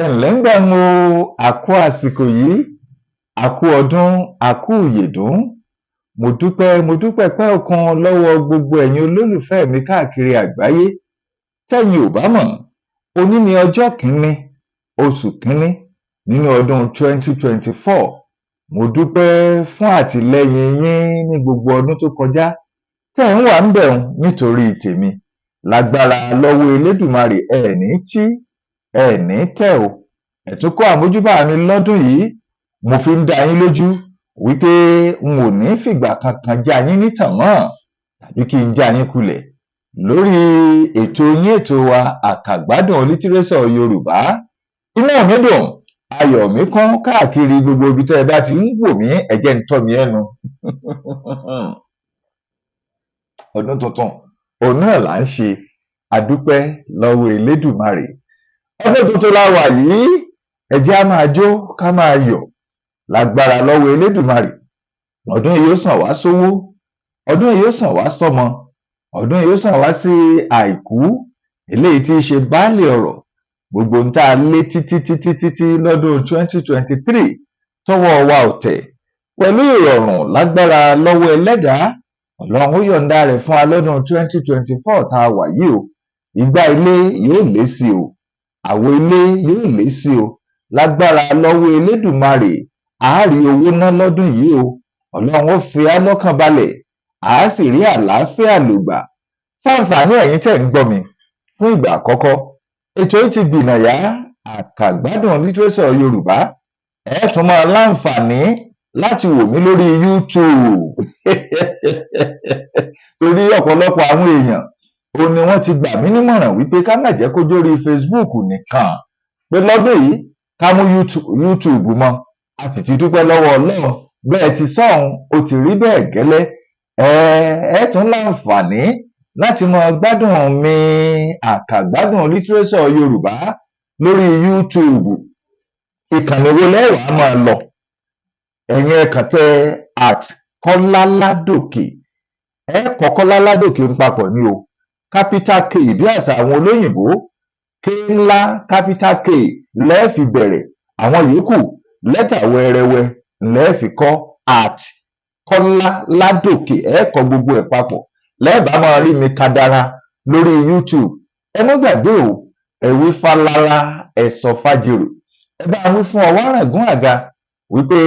Ẹ ǹlẹ́ ńbẹ̀ o, a kú àsìkò yìí, a kú ọdún, a kú ìyèdún. Mo dúpẹ́, mo dúpẹ́ pẹ́ òkun lọ́wọ́ gbogbo ẹ̀yin olólùfẹ́ mi káàkiri àgbáyé. Tẹ́yin ò bá mọ̀, òní ni ọjọ́ kìíní, oṣù kìíní nínú ọdún 2024. Mo dúpẹ́ fún àtìlẹ́yìn yín ní gbogbo ọdún tó kọjá. Tẹ́ ẹ̀ ń wà ńbẹ̀ un nítorí tèmi. Lágbára lọ́wọ́ Elédùmarè, ẹ ní tí, ẹ ní tẹ́ o. Ẹ tún kú àmójúbà mi lọ́dún yìí. Mo fi ń dá yín lójú wípé n ò ní fìgbà kankan já yín nítàn mọ́ tàbí kí n já yín kulẹ̀ lórí ètò yín, ètò wa, Àkàgbádùn Lítírésọ̀ Yorùbá. Inú mi dùn, ayọ̀ mi kún káàkiri gbogbo ibi tẹ́ ẹ bá ti ń wò mí. Ẹ jẹ́ n tọ́ mi ẹnu. Ọdún tuntun òun náà là ń ṣe, a dúpẹ́ lọ́wọ́ Elédùmarè. Ọdún tuntun la wà yìí, ẹ jẹ́ á máa jó, ká máa yọ̀ lágbára lọ́wọ́ Elédùmarè. Ọdún yìí ó sàn wá sówó, ọdún yìí ó sàn wá sọ́mọ, ọdún yìí ó sàn wá sí àìkú eléyìí tí í ṣe baálé ọrọ̀. Gbogbo ohun tá a lé títí títí títí lọ́dún 2023 tọ́wọ́ wa ò tẹ̀, pẹ̀lú ìrọ̀rùn lágbára lọ́wọ́ Ẹlẹ́dàá, Ọlọ́run ó yọ̀ǹda rẹ̀ fún wa lọ́dún 2024 tá a wà yìí o. Igbá ilé yóò lé sí o, àwo ilé yóò lé sí o. Lágbára lọ́wọ́ Elédùmarè, a á rí owó ná lọ́dún yìí o. Ọlọ́run ó fi á lọ́kàn balẹ̀, a á sì rí àlàáfíà lògbà. Fáǹfààní ẹ̀yin tẹ́ ń gbọ́ mi fún ìgbà àkọ́kọ́, ètò yìí ti gbìnàyá, Àkàgbádùn Lítírésọ̀ Yorùbá. Ẹ tún máa láǹfààní láti wò mí lórí YouTube, torí ọ̀pọ̀lọpọ̀ àwọn èèyàn ó ní wọ́n ti gbà mí nímọ̀ràn wípé ká má jẹ́ kó jórí Facebook nìkan, pé lọ́dún yìí ká mú YouTube mọ́. A sì ti dúpẹ́ lọ́wọ́ Ọlọ́run, bẹ́ẹ̀ ti sọ̀hún, ó ti rí bẹ́ẹ̀ gẹ́lẹ́. Ẹ tún láǹfààní láti máa gbádùn mi, Àkàgbádùn Lítírésọ̀ Yorùbá, lórí YouTube. Ìkànnì wo lẹ́wàá máa lọ? Ẹ̀yin ẹ kàn tẹ @Kọ́láLádòkè. Ẹ kọ Kọ́lá Ládòkè ń papọ̀ ní o, capital K bí àṣà àwọn olóyìnbó, K ńlá, capital K lẹ́ẹ̀fi bẹ̀rẹ̀, àwọn yòókù lẹ́tà wẹ́rẹ́wẹ́ lẹ́ẹ̀fi kọ́. @Kọ́láLádòkè, ẹ kọ gbogbo ẹ̀ papọ̀, lẹ́ẹ̀bá máa rí mi kadara lórí YouTube. Ẹ má gbàgbé o, ẹ wí fálára, ẹ sọ fájèrò, ẹ bá wí fún Ọwárangún Àga wípé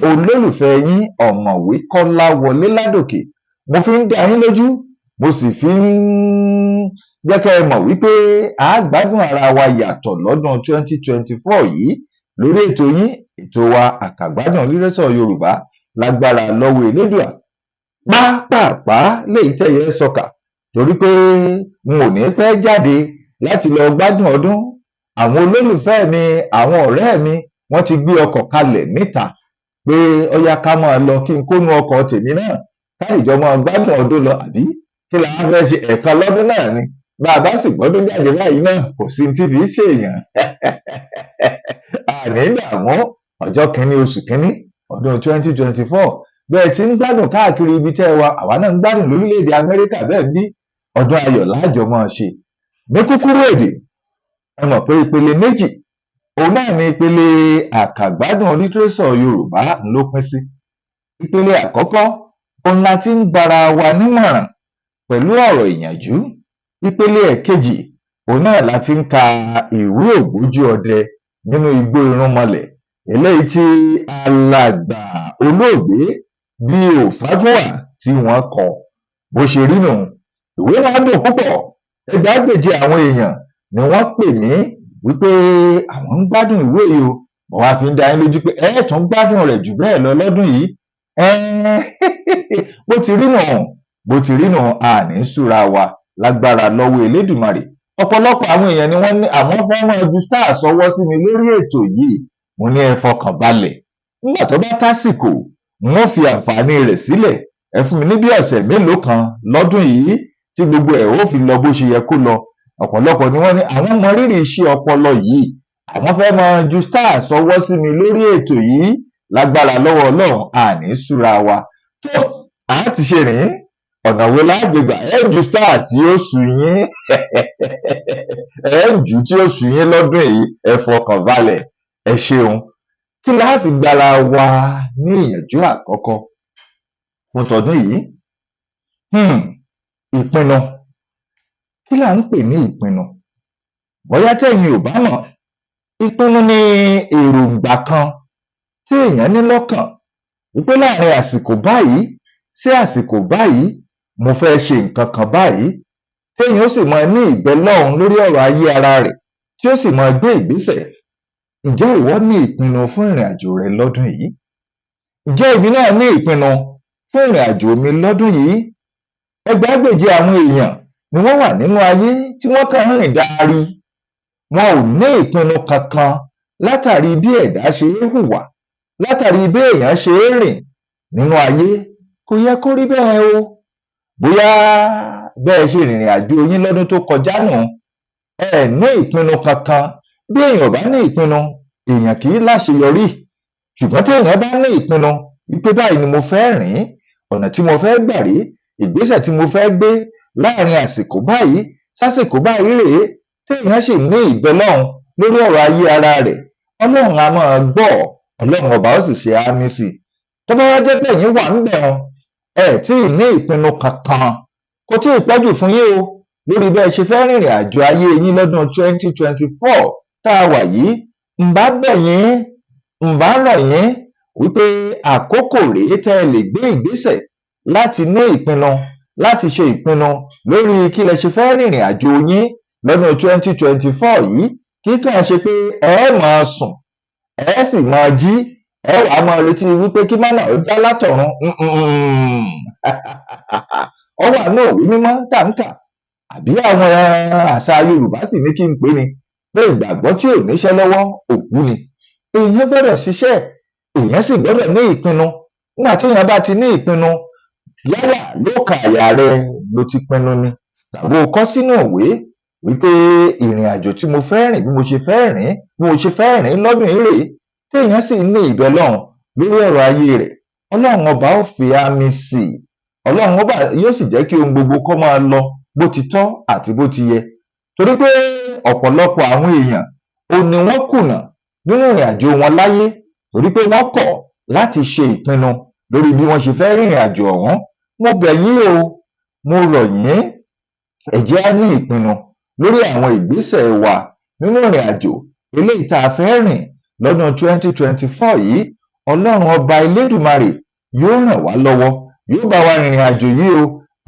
olólùfẹ́ yín, Ọ̀mọ̀wé Kọ́láwọlé Ládòkè, mo fi ń dá yín lójú, mo sì fi ń jẹ́ kẹ́ ẹ mọ̀ wípé a gbádùn ara wa yàtọ̀ lọ́dún 2024 yìí lórí ètò yín, ètò wa, Àkàgbádùn Lítírésọ̀ Yorùbá, lágbára lọ́wọ́ Elédùà. Pápápá léyìí tẹ̀yẹ sọkà, torí pé n ò ní pẹ́ jáde láti lọ gbádùn ọdún. Àwọn olólùfẹ́ mi, àwọn ọ̀rẹ́ mi, wọ́n ti gbé ọkọ̀ kalẹ̀ níta pé ọyá ká máa lọ, kí n kónú ọkọ̀ tèmi náà, káìjọ máa gbádùn ọdún lọ. Àbí kí la wá fẹ́ ṣe? Ẹ̀ẹ̀kan lọ́dún náà ni. Bá a bá sì gbọ́dún jáde báyìí náà, kò sí tí fi ṣèèyàn. Àní dààmú. Ọjọ́ kìíní oṣù kìíní ọdún 2024, bẹ́ẹ̀ tí ń gbádùn káàkiri ibi tẹ́ ẹ wà, àwa náà ń gbádùn lórílẹ̀‐èdè Amẹ́ríkà. Bẹ́ẹ̀ ń bí ọdún ayọ̀ láàjọ máa ṣe. Ní kúkúrú èdè, ẹ mọ̀ pé ìpele méjì òun náà ni ìpele Àkàgbádùn Lítírésọ̀ Yorùbá ló pín sí. Ìpele àkọ́kọ́ òun la ti ń gbára wa nímọ̀ràn pẹ̀lú ọ̀rọ̀ ìyànjú. Ìpele ẹ̀kejì òun náà la ti ń ka ìwé Ògbójú Ọdẹ Nínú Igbó Irúnmọlẹ̀, eléyìí tí alàgbà olóògbé D.O. Fágúnwà tí wọ́n kọ. Bó ṣe rí nù, ìwé náà dùn púpọ̀. Ẹgbàágbèje àwọn èèyàn ni wọ́n pè mí wípé àwọn ń gbádùn ìwé yìí o. Mo wá fi ń dá yín lójú pé ẹ tún gbádùn rẹ̀ jù bẹ́ẹ̀ lọ lọ́dún yìí. Bó ti rí nù, bó ti rí nù, àní súra wa lágbára lọ́wọ́ Elédùmarè. Ọ̀pọ̀lọpọ̀ àwọn èèyàn ni wọ́n ní àwọn fẹ́ máa ju star sọwọ́ sí mi lórí ètò yìí. Mo ní ẹ fọkàn balẹ̀, nígbà tó bá tásìkò, n ó fi àǹfààní rẹ̀ sílẹ̀. Ẹ fún mi ní bí ọ̀sẹ̀ mélòó kan lọ́dún yìí tí gbogbo ẹ̀ ó fi lọ bó ṣe yẹ kó lọ. Ọ̀pọ̀lọpọ̀ ni wọ́n ní àwọn mọ rírì iṣẹ́ ọpọlọ yìí, àwọn fẹ́ máa ju star sọwọ́ sí mi lórí ètò yìí. Lágbára lọ́wọ́ Ọlọ́run, àní súra wa. Tó a ti ṣe rìn Ọ̀nà wo la gbé gbà? Ẹ ju star tí ó sú yín, ẹ jù tí ó sú yín lọ́dún yìí. Ẹ fọkàn balẹ̀. Ẹ ṣeun. Kí la fi gbára wa ní ìyànjú àkọ́kọ́ fún tọdún yìí? Ìpinnu. Kí là ń pè ní ìpinnu? Bóyá tẹ́yin ò bá mọ̀, ìpinnu ni èròǹgbà kan tí èèyàn ní lọ́kàn wípé láàrin àsìkò báyìí sí àsìkò báyìí, mo fẹ́ ṣe nǹkan kan báyìí, téèyàn ó sì máa ní ìbẹlọ́hun lórí ọ̀rọ̀ ayé ara rẹ̀, tí ó sì máa gbé ìgbésẹ̀. Ǹjẹ́ ìwọ ní ìpinnu fún ìrìn àjò rẹ lọ́dún yìí? Ǹjẹ́ èmi náà ní ìpinnu fún ìrìn àjò mi lọ́dún yìí? Ẹgbàágbèje àwọn èèyàn ni wọ́n wà nínú ayé tí wọ́n kàn ń rìn dáárí. Wọn ò ní ìpinnu kankan látàrí bí ẹ̀dá ṣe é hùwà, látàrí bí èèyàn ṣe é rìn nínú ayé. Kò yẹ kó rí bẹ́ẹ̀ o. Bóyá bẹ́ẹ̀ ṣe rìnrìn àjò yín lọ́dún tó kọjá nù, ẹ ní ìpinnu kankan. Bí èèyàn ò bá ní ìpinnu, èèyàn kì í láṣeyọrí. Ṣùgbọ́n téèyàn bá ní ìpinnu wípé báyìí ni mo fẹ́ rìn, ọ̀nà tí mo fẹ́ gbà rèé, ìgbésẹ̀ tí mo fẹ́ gbé láàrin àsìkò báyìí sásìkò báyìí rèé, téèyàn sì ní ìbẹlọ́hun lórí ọ̀rọ̀ ayé ara rẹ̀, Ọlọ́run á máa gbọ́, Ọlọ́run ọba ó sì ṣe àmì sí i. Tó bá wá jẹ́ pé ẹ̀yin wà ńbẹ̀ un, ẹ tí ì ní ìpinnu kankan, kò tí ì pẹ́jù fún yín o lórí bẹ́ ẹ ṣe fẹ́ rìnrìn àjò ayé yín lọ́dún 2024 tá a wà yìí. Ǹ bá bẹ̀ yín, ǹ bá rọ̀ yín wípé àkókò rèé tẹ́ ẹ lè gbé ìgbésẹ̀ láti ní ìpinnu, láti ṣe ìpinnu lórí kí lẹ ṣe fẹ́ rìnrìn àjò yín lọ́dún 2024 yìí. Kì í kàn ṣe pé ẹ máa sùn, ẹ sì máa jí, ẹ wàá máa retí wípé kí mánà ó já látọ̀run. Ó wà nínú ìwé mímọ́ tá ń kà, àbí àwọn àṣà Yorùbá sì ní kí n pè ní pé ìgbàgbọ́ tí ò níṣẹ́ lọ́wọ́, òkú ni. Èèyàn gbọ́dọ̀ ṣiṣẹ́, èèyàn sì gbọ́dọ̀ ní ìpinnu. Nígbà téèyàn bá ti ní ìpinnu, yálà lóòkàn àyà rẹ ló ti pinnu ni, tàbí o kọ sínú ìwé wípé ìrìn àjò tí mo fẹ́ rìn, bí mo ṣe fẹ́ rìn, bí mo ṣe fẹ́ rìn lọ́dún yìí rèé, téèyàn sì ní ìbẹlọ́hun lórí ọ̀rọ̀ ayé rẹ̀, Ọlọ́run ọba ó fi àmì sí i. Ọlọ́run ọba yóò sì jẹ́ kí ohun gbogbo kó máa lọ bó ti tọ́ àti bó ti yẹ. Torí pé ọ̀pọ̀lọpọ̀ àwọn èèyàn ò ní wọ́n kùnà nínú ìrìn àjò wọn láyé torí pé wọ́n kọ̀ láti ṣe ìpinnu lórí bí wọ́n ṣe fẹ́ rìnrìn àjò ọ̀hún. Mo bẹ̀ yín o, mo rọ̀ yín, ẹ jẹ́ á ní ìpinnu lórí àwọn ìgbésẹ̀ wa nínú ìrìn àjò eléyìí tá a fẹ́ rìn lọ́dún 2024 yìí. Ọlọ́run ọba Elédùmarè yóò ràn wá lọ́wọ́, yóò bá wa rìnrìn àjò yìí o.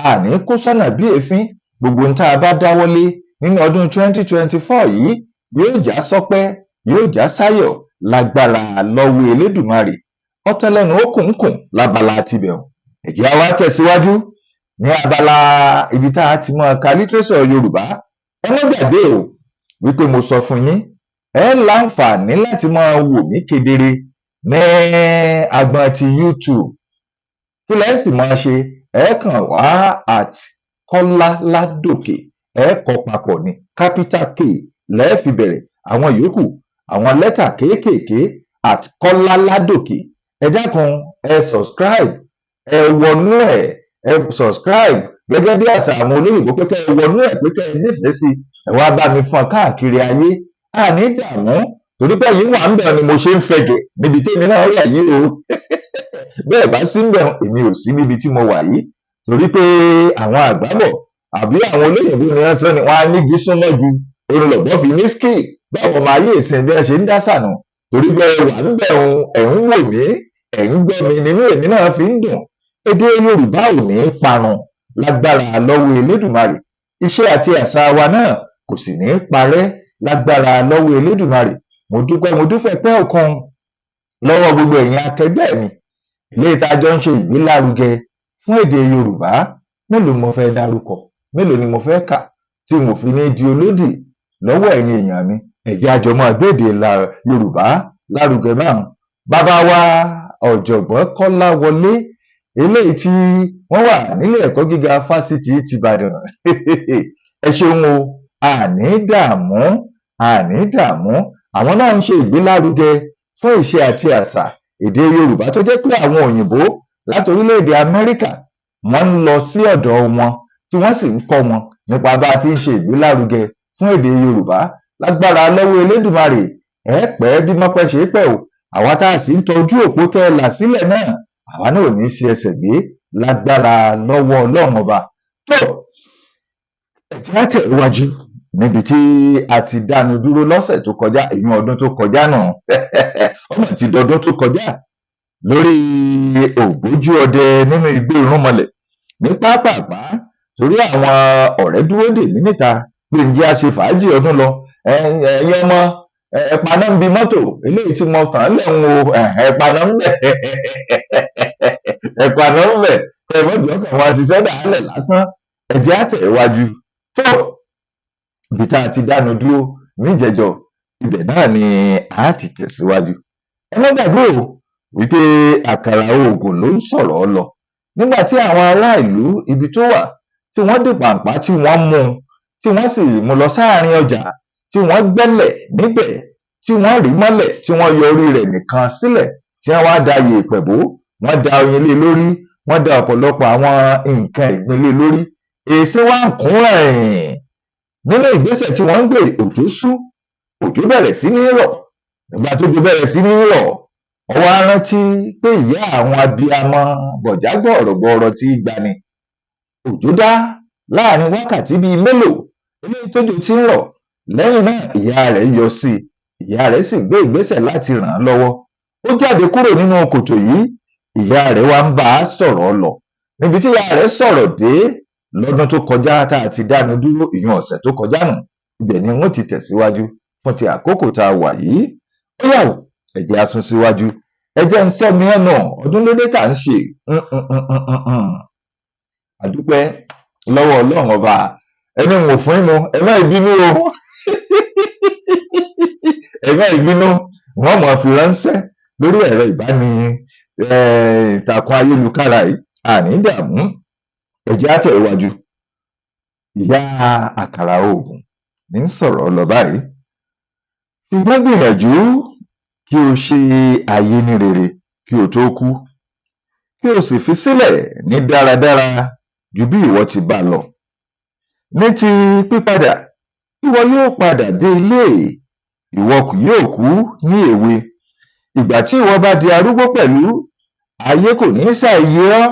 Àní kó sọ́nà bí èéfín. Gbogbo ohun tá a bá dáwọ́lé nínú ọdún 2024 yìí yóò já sọ́pẹ́, yóò já sáyọ̀ lágbára lọ́wọ́ Elédùmarè. Ọtán lẹ́nu ó kùn kùn lábala tibẹ̀ o. Ẹ jẹ́ á wá tẹ̀síwájú ní abala ibi tá a ti máa ka lítírésọ̀ Yorùbá. Ẹ má gbàgbé o wípé mo sọ fún yín, ẹ láǹfààní láti máa wò mí kedere ní agbọn ti YouTube. Kí lẹ sì máa ṣe? Ẹ kàn wá at Kọ́lá Ládòkè, ẹ kọ papọ̀ ní capital K lẹ́ẹ̀ fi bẹ̀rẹ̀, àwọn yòókù àwọn lẹ́tà kéékèèké, at Kọ́lá Ládòkè. Ẹ dákun, ẹ subscribe, ẹ wọnú ẹ, ẹ subscribe gẹ́gẹ́ bí àṣà àwọn olóyìnbó pé kẹ́ ẹ wọnú ẹ̀, pé kẹ́ ẹ nífẹ̀ẹ́ sí ẹ, wá bá mi fọ́n káàkiri ayé. Àní dààmú torí pé ẹ̀yin wà ń bẹ̀ ni mo ṣe ń fẹ̀gẹ̀ níbi tèmi náà wà yìí o. Bẹ́ẹ̀ bá sí ń bẹ̀, èmi ò sí níbi tí mo wà yìí, torí pé àwọn àgbà bọ̀, àbí àwọn olóyìnbó ni wọ́n sọ ni wọ́n á nígi súnmọ́ ju òun lọ̀bọ́ fi ní skill. Báwọn ọmọ ayé ìsìn bí wọ́n ṣe ń dá sànù, torí pé ẹ wà ń bẹ̀ òun, ẹ̀ ń wò mí, ẹ̀ ń gbọ́ mi, nínú èmi náà fi ń dùn. Èdè Yorùbá ò ní parun lágbára lọ́wọ́ Elédùmarè. Iṣẹ́ àti àṣà wa náà kò sì ní parẹ́ lágbára lọ́wọ́ Elédùmarè. Mo dúpẹ́, mo dúpẹ́ pẹ́ ọ̀kan lọ́wọ́ gbogbo ẹ̀yin akẹgbẹ́ mi ilé tá a jọ ń ṣe ìgbélárugẹ fún èdè Yorùbá. Mélòó mo fẹ́ dárúkọ? Mélòó ni mo fẹ́ kà tí mo fi ní di olódì lọ́wọ́ ẹ̀yin èèyàn mi? Ẹ jẹ́ a jọ máa gbé èdè Yorùbá lárugẹ báwọn. Bàbá wa Ọ̀jọ̀gbọ́n Kọ́láwọlé eléyìí tí wọ́n wà nílé ẹ̀kọ́ gíga fásitì tìbàdàn, ẹ ṣeun o. Àní dààmú, àní dààmú. Àwọn náà ń ṣe ìgbélárugẹ fún ìṣe àti àṣà èdè Yorùbá tó jẹ́ pé àwọn òyìnbó láti orílẹ̀-èdè Amẹ́ríkà Wọ́n ń lọ sí ọ̀dọ̀ wọn, tí wọ́n sì ń kọ́ wọn nípa bá a ti ń ṣe ìgbélárugẹ fún èdè Yorùbá. Lágbára lọ́wọ́ Elédùmarè, ẹ pẹ́ bí mọ́pẹ́ ṣe pẹ́ o. Àwa tá a sì ń tọ́jú òpó tẹ́ ẹ là sílẹ̀ náà, àwa náà ò ní í ṣe ẹsẹ̀ gbé lágbára lọ́wọ́ Ọlọ́run Ọba. Tó, ẹ jẹ́ á tẹ̀wájú níbi tí a ti dánu dúró lọ́sẹ̀ tó kọjá, ìyún ọdún tó kọjá náà. Ọmọ ti dọdún tó kọjá lórí ògbójú ọdẹ nínú igbó irúnmọlẹ̀ ní pápápá, torí àwọn ọ̀rẹ́ dúró dè mí níta pé ǹjẹ́ a ṣe fàájì ọdún lọ. Ẹ̀yin ọmọ, ẹ paná ń bi mọ́tò eléyìí tí mo tàn án lẹ̀ ń wo, ẹ paná ń bẹ̀, ẹ paná ń bẹ̀, ẹ mọ̀jọ́ kàn wá ṣiṣẹ́ dàálẹ̀ lásán. Ẹ jẹ́ á tẹ̀wájú. Tó, ibi tá a ti dánu dúró níjẹjọ, ibẹ̀ náà ni a ti tẹ̀síwájú. Ẹ má gbàgbé o wípé àkàrà oògùn ló ń sọ̀rọ̀ lọ nígbà tí àwọn ará ìlú ibi tó wà tí wọ́n dè pàǹpá, tí wọ́n mú un, tí wọ́n sì mú lọ sáàrin ọjà, tí wọ́n gbẹ́lẹ̀ níbẹ̀, tí wọ́n rí mọ́lẹ̀, tí wọ́n yọ orí rẹ̀ nìkan sílẹ̀, tí wọ́n wá da yèèpẹ̀ bò, wọ́n da oyin lé lórí, wọ́n da ọ̀pọ̀lọpọ̀ àwọn nǹkan ẹ̀gbin lé lórí. Èsì wá ń kún rìn nínú ìgbésẹ̀ tí wọ́n ń gbé. Òjò sú, òjò bẹ̀rẹ̀ sí ní rọ̀. Nígbà tó jò bẹ̀rẹ̀ sí ní rọ̀, wọ́n wá rántí pé ìyá àwọn abiyamọ bọ̀já gbọ̀ọ̀rọ̀gbọ̀ọ̀rọ̀ tí gbani. Òjò dá láàrin wákàtí bíi mélòó eléyìí tójò ti ń rọ̀. Lẹ́yìn náà, ìyá rẹ̀ yọ sí i, ìyá rẹ̀ sì gbé ìgbésẹ̀ láti ràn án lọ́wọ́. Ó jáde kúrò nínú kòtò yìí, ìyá rẹ̀ wá ń bá a sọ̀rọ̀ lọ. Níbi tí ìyá rẹ̀ sọ̀rọ̀ dé lọ́dún tó kọjá tá a ti dánu dúró, ìyún ọ̀sẹ̀ tó kọjá nù, ibẹ̀ ni wọ́n ti tẹ̀síwájú fún ti àkókò tá a wà yìí. Ó yá o, ẹ jẹ́ á sún síwájú. Ẹ jẹ́ ń sẹ́mi ẹ̀nà ọdún lóde tá à ń ṣe. Àdúpẹ́ lọ́wọ́ Ọlọ́run Ọba. Ẹni ń wò fún ìmú, ẹ má ìbínú o, ẹ má ìbínú. Wọ́n mọ̀ fi ránṣẹ́ lórí ẹ̀rọ ìbáni ìtàkùn ayélujára yìí, àní dààmú. Ẹ jẹ́ á tẹ̀wájú. Ìyá àkàrà oògùn ní ń sọ̀rọ̀ lọ báyìí. Ṣùgbọ́n gbìyànjú kí o ṣe ayé ní rere kí o tó kú, kí o sì fi sílẹ̀ ní dáradára ju bí ìwọ ti bá lọ. Ní ti pípadà, ìwọ yóò padà dé ilé, ìwọ kì yóò kú ní èwe. Ìgbà tí ìwọ bá di arúgbó pẹ̀lú, ayé kò ní ṣàìyé ọ́,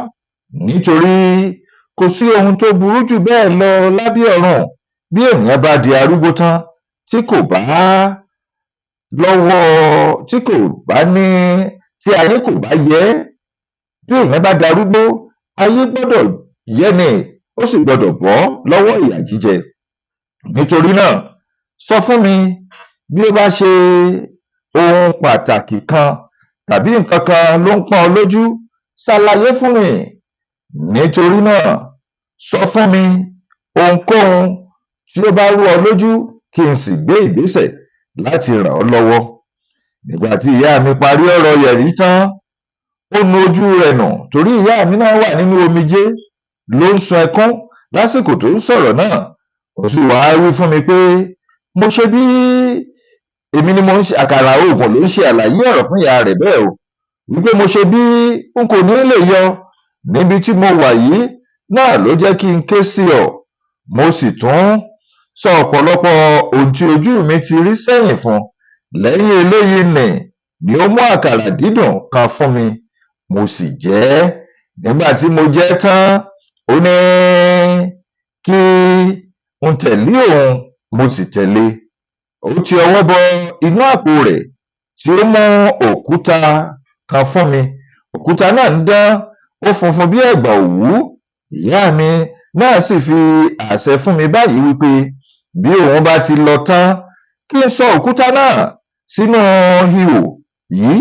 nítorí kò sí ohun tó burú jù bẹ́ẹ̀ lọ lábẹ́ ọ̀run bí ènìyàn bá di arúgbó tán tí kò bá lọ́wọ́, tí kò bá ní, tí ayé kò bá yẹ. Bí èèyàn bá darúgbó, ayé gbọ́dọ̀ yẹ́ ni, ó sì gbọ́dọ̀ bọ́ lọ́wọ́ ìyà jíjẹ. Nítorí náà, sọ fún mi bí ó bá ṣe ohun pàtàkì kan tàbí nǹkan kan ló ń pọ́n ọ lójú, ṣàlàyé fún mi. Nítorí náà, sọ fún mi ohunkóhun tí ó bá rú ọ lójú, kí n sì gbé ìgbésẹ̀ láti ràn ọ́ lọ́wọ́. Nígbà tí ìyá mi parí ọ̀rọ̀ yẹ̀rí tán, ó nu ojú rẹ̀ nù, torí ìyá mi náà wà nínú omijé ló ń sun ẹkún lásìkò tó ń sọ̀rọ̀ náà. Ó sì wáá wí fún mi pé mo ṣe bí èmi ni mo ń ṣe àkàrà oògùn ló ń ṣe àlàyé ọ̀rọ̀ fún ìyá rẹ̀ bẹ́ẹ̀ o, wípé mo ṣe bí n kò ní lè yọ níbi tí mo wà yìí náà ló jẹ́ kí n ké sí ọ. Mo sì tún sọ ọ̀pọ̀lọpọ̀ ohun tí ojú mi ti rí sẹ́yìn fún. Lẹ́yìn eléyìí ni ó mú àkàrà dídùn kan fún mi, mo sì jẹ ẹ́. Nígbà tí mo jẹ ẹ́ tán, ó ní kí n tẹ̀lé òun, mo sì tẹ̀lé. Ó ti ọwọ́ bọ inú àpò rẹ̀ tí ó mú òkúta kan fún mi. Òkúta náà ń dán, ó funfun bí ẹ̀gbà òwú. Ìyá mi náà sì fi àṣẹ fún mi báyìí wípé bí òun bá ti lọ tán, kí n sọ òkúta náà sínú ihò yìí,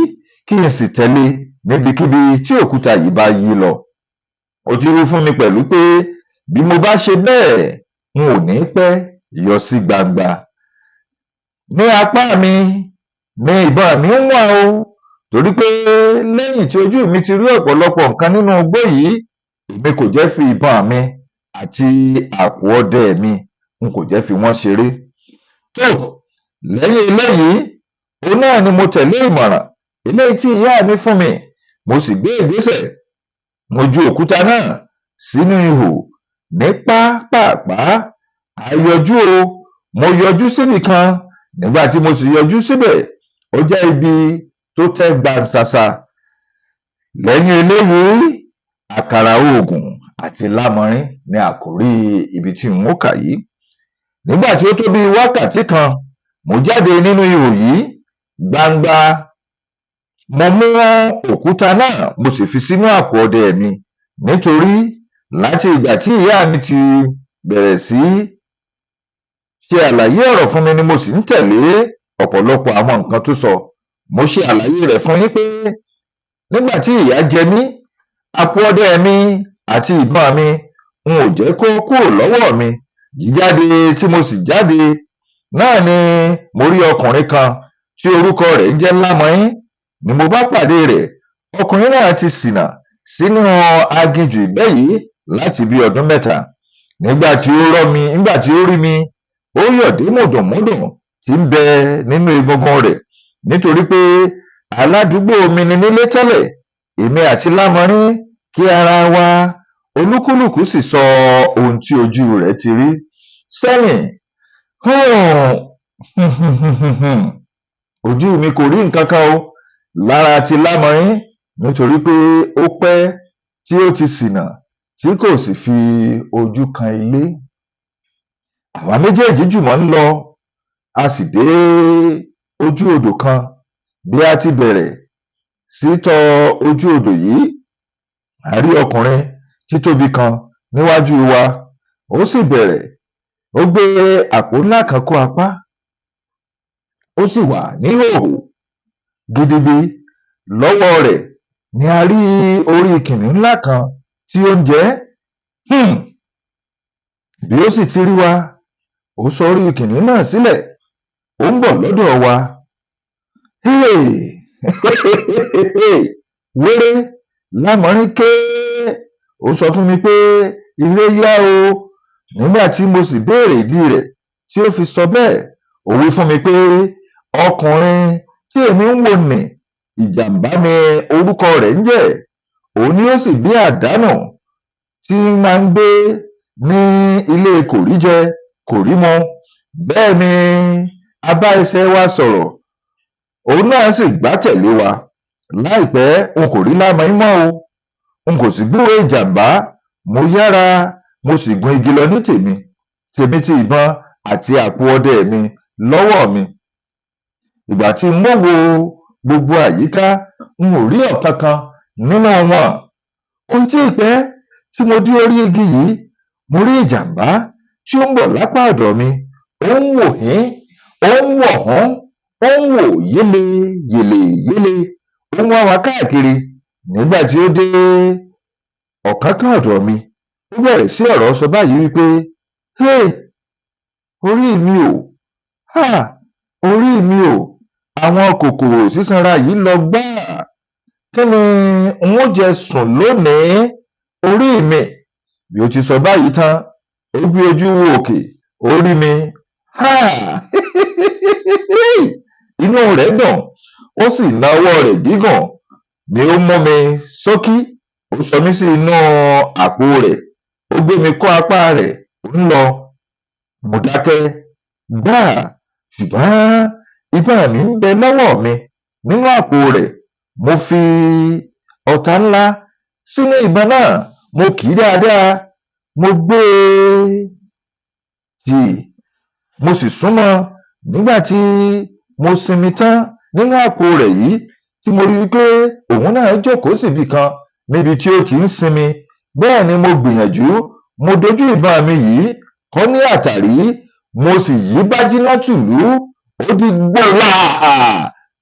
kí n sì tẹ̀lé níbikíbi tí òkúta yìí bá yí lọ. Ó ti wí fún mi pẹ̀lú pé bí mo bá ṣe bẹ́ẹ̀, n ò ní pẹ́ yọ sí gbangba. Ní apá mi ni ìbọn mi ń wà o, torí pé lẹ́yìn tí ojú mi ti rí ọ̀pọ̀lọpọ̀ nǹkan nínú igbó yìí, èmi kò jẹ́ fi ìbọn mi àti àpò ọdẹ mi, n kò jẹ́ fi wọ́n ṣeré. Tó, lẹ́yìn eléyìí, òun náà ni mo tẹ̀lé ìmọ̀ràn eléyìí tí ìyá mi fún mi, mo sì gbé ìgbésẹ̀. Mo ju òkúta náà sínú ihò ní pápàpá. A yọjú o, mo yọjú síbì kan. Nígbà tí mo sì yọjú síbẹ̀, ó jẹ́ ibi tó tẹ́ gbansasa. Lẹ́yìn eléyìí, àkàrà oògùn àti Lámọrín ni àkórí ibi tí n ó kà yìí. Nígbà tí ó tó bí wákàtí kan, mo jáde nínú ihò yìí gbangba. Mo mú òkúta náà, mo sì fi sínú àpò ọdẹ mi, nítorí láti ìgbà tí ìyá mi ti bẹ̀rẹ̀ sí ṣe àlàyé ọ̀rọ̀ fún mi ni mo sì ń tẹ̀lé ọ̀pọ̀lọpọ̀ àwọn nǹkan tó sọ. Mo ṣe àlàyé rẹ̀ fún yín pé nígbà tí ìyà jẹ mí, àpò ọdẹ mi àti ìbọn mi, n ò jẹ́ kó kúrò lọ́wọ́ mi. Jíjáde tí mo sì jáde náà ni mo rí ọkùnrin kan tí orúkọ rẹ̀ ń jẹ́ Lámọyín ni mo bá pàdé rẹ̀. Ọkùnrin náà ti ṣìnà sínú aginjù ìgbẹ́ yìí láti bí ọdún 3. Nígbà tí ó rọ́ mi, nígbà tí ó rí mi, ó yọ̀ dé mùdùnmúdùn tí ń bẹ nínú egungun rẹ̀, nítorí pé aládùúgbò mi ni nílé tẹ́lẹ̀. Èmi àti Lámọrín kí ara wa, olúkúlùkù sì sọ ohun tí ojú rẹ̀ ti rí sẹ́yìn. Ojú mi kò rí nǹkan kan o lára ti Lámọrín, nítorí pé ó pẹ́ tí ó ti ṣìnà tí kò sì fi ojú kan ilé. Àwa méjèèjì jùmọ̀ ń lọ, a sì dé ojú odò kan. Bí a ti bẹ̀rẹ̀ sí tọ ojú odò yìí, a rí ọkùnrin títóbi kan níwájú wa. Ó sì bẹ̀rẹ̀, ó gbé àpò ńlá kan kọ́ apá, ó sì wà níhòòhò gidigbi. Lọ́wọ́ rẹ̀ ni a rí orí kìnnìún ńlá kan tí ó ń jẹ. Bí ó sì ti rí wa, ó sọ orí kìnnìún náà sílẹ̀, ó ń bọ̀ lọ́dọ̀ wa. Wéré Lámọrín ké, ó sọ fún mi pé ire yá o. Nígbà tí mo sì béèrè ìdí rẹ̀ tí ó fi sọ bẹ́ẹ̀, ó wí fún mi pé ọkùnrin tí èmi ń wò ní Ìjàmbá ni orúkọ rẹ̀ ń jẹ́. Òun ni ó sì bí àdánù tí máa ń gbé ní ilé kòríjẹ kòrímu. Bẹ́ẹ̀ ni a bá ẹsẹ̀ wa sọ̀rọ̀, òun náà sì gbá tẹ̀lé wa. Láìpẹ́, n kò rí Lámọyín mọ́ o, n kò sì gbúròó Ìjàmbá. Mo yára, mo sì gun igi lọ ní tèmi, tèmi ti ìbọn àti àpò ọdẹ mi lọ́wọ́ mi. Ìgbà tí n ó wo gbogbo àyíká, n ò rí ọ̀kankan nínú wọn. Kò tíì pẹ́ tí mo dé orí igi yìí, mo rí Ìjàmbá tí ó ń bọ̀ lápá ọ̀dọ̀ mi. Ó ń wò hín, ó ń wò hún, ó ń wò yéle yèlè yéle, ó ń wá wa káàkiri. Nígbà tí ó dé ọ̀kánkán ọ̀dọ̀ mi, ó bẹ̀rẹ̀ sí ọ̀rọ̀ sọ báyìí wípé, "Hey, orí mi o, ha, orí mi o, àwọn kòkòrò sísanra yìí lọ gbáà. Kí ni n ó jẹ sùn lónìí? Orí mi." Bí ó ti sọ báyìí tán, ó gbé ojú wo òkè, ó rí mi. Ha! Inú rẹ̀ dùn, ó sì na ọwọ́ rẹ̀ gígùn ni ó mú mi sókí, ó sọ mí sí inú àpò rẹ̀, ó gbé mi kọ́ apá rẹ̀, ó ń lọ. Mo dákẹ́ gbáà, ṣùgbọ́n ìbọn mi ń bẹ lọ́wọ́ mi nínú àpò rẹ̀. Mo fi ọta ńlá sínú ìbọn náà, mo kì í dáadáa, mo gbé e tì, mo sì súnmọ́. Nígbà tí mo sinmi tán nínú àpò rẹ̀ yìí, tí mo rí wípé òun náà jókòó síbì kan níbi tí ó ti ń sinmi, bẹ́ẹ̀ ni mo gbìyànjú, mo dojú ìbọn mi yìí kọ́ ní àtàrí, mo sì yí bájíná tùlú, ó di gbòòlà.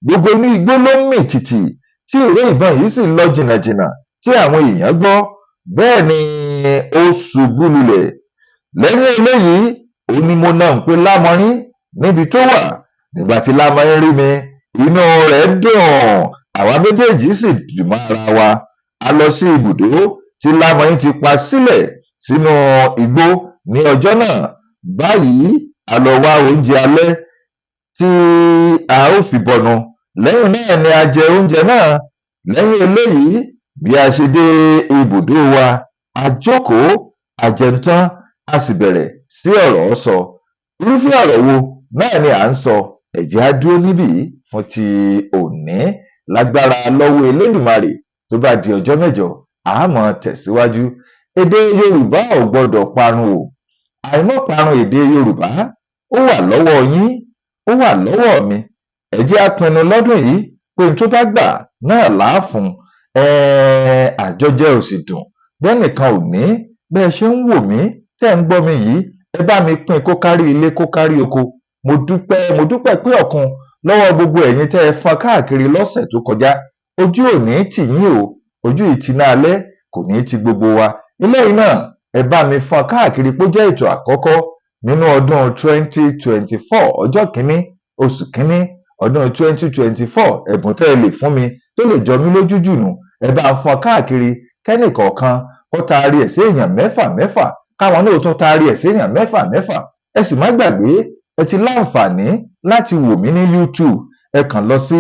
Gbogbo inú igbó ló mì tìtì tí ìró ìbọn yìí sì lọ jìnnàjìnnà tí àwọn èèyàn gbọ́. Bẹ́ẹ̀ ni ó ṣubú lulẹ̀. Lẹ́yìn eléyìí, ó ní mo náà ń pe Lámọrín níbi tó wà. Nígbà tí Lámọrín rí mi, inú rẹ̀ dùn, àwa méjèèjì sì dì mọ́ ara wa. A lọ sí ibùdó tí Lámọyín ti pa sílẹ̀ sínú igbó ní ọjọ́ náà. Báyìí, a lọ wá oúnjẹ alẹ́ tí a ó fi bọnu. Lẹ́yìn náà ni a jẹ oúnjẹ náà. Lẹ́yìn eléyìí, bí a ṣe dé ibùdó wa, A jókòó, a jẹun tán, a sì bẹ̀rẹ̀ sí ọ̀rọ̀ sọ. Irúfẹ́ ọ̀rọ̀ wo náà ni à ń sọ? Ẹ jẹ́ á dúró níbí fún ti òní. Lágbára lọ́wọ́ Elédùmarè, tó bá di ọjọ́ mẹ́jọ, a máa tẹ̀síwájú. Èdè Yorùbá ò gbọdọ̀ parun o. Àìmọ́ parun èdè Yorùbá, ó wà lọ́wọ́ yín, ó wà lọ́wọ́ mi. Ẹ jẹ́ á pinnu lọ́dún yìí pé n tó bá gbà náà là á fún un. Àjọjẹ ò sì dùn bẹ́nìkan ò ní. Bẹ́ẹ̀ ṣe ń wò mí, tẹ́ ń gbọ́ mi yìí, ẹ bá mi pín kó kárí ilé, kó kárí oko. Mo dúpẹ́, mo dúpẹ́ pé ọ̀kan lọ́wọ́ gbogbo ẹ̀yin tẹ́ ẹ fọn káàkiri lọ́sẹ̀ tó kọjá. Ojú ò ní tì yín o, ojú ìtìná alẹ́ kò ní ti gbogbo wa. Eléyìí náà, ẹ bá mi fọn káàkiri pé ó jẹ́ ètò àkọ́kọ́ nínú ọdún 2024, ọjọ́ kìíní, oṣù kìíní, ọdún 2024. Ẹ̀bùn tẹ́ ẹ lè fún mi tó lè jọ mí lójú jù nù. Ẹ bá ń fọn káàkiri, kẹ́nìkọ̀ọ̀kan ó taari ẹ̀ sí èèyàn mẹ́fà mẹ́fà, káwọn náà tún taari ẹ̀ sí èèyàn mẹ́fà mẹ́fà. Ẹ sì má gbàgbé, ẹ ti láǹfààní láti wò mí ní YouTube. Ẹ kàn lọ sí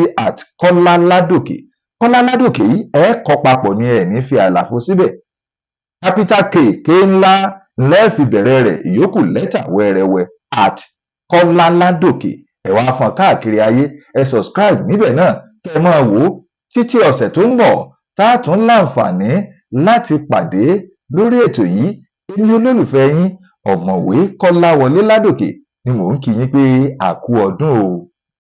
@Kọ́láLádòkè. Kọ́lá Ládòkè yìí, ẹ kọ papọ̀ ní, ẹ ní fi àlàfo síbẹ̀. Capital K, K ńlá lẹ́ẹ̀ fi bẹ̀rẹ̀ rẹ̀, ìyókù lẹ́tà wẹ́rẹ́wẹ́. @Kọ́láLádòkè. Ẹ wá fọn káàkiri ayé, ẹ subscribe níbẹ̀ náà, kẹ́ ẹ máa wò ó títí ọ̀sẹ̀ tó ń bọ̀ tá a tún láǹfààní láti pàdé lórí ètò yìí. Èmi olólùfẹ́ yín, Ọ̀mọ̀wé Kọ́láwọlé Ládòkè, ni mò ń kí yín pé àkú ọdún o.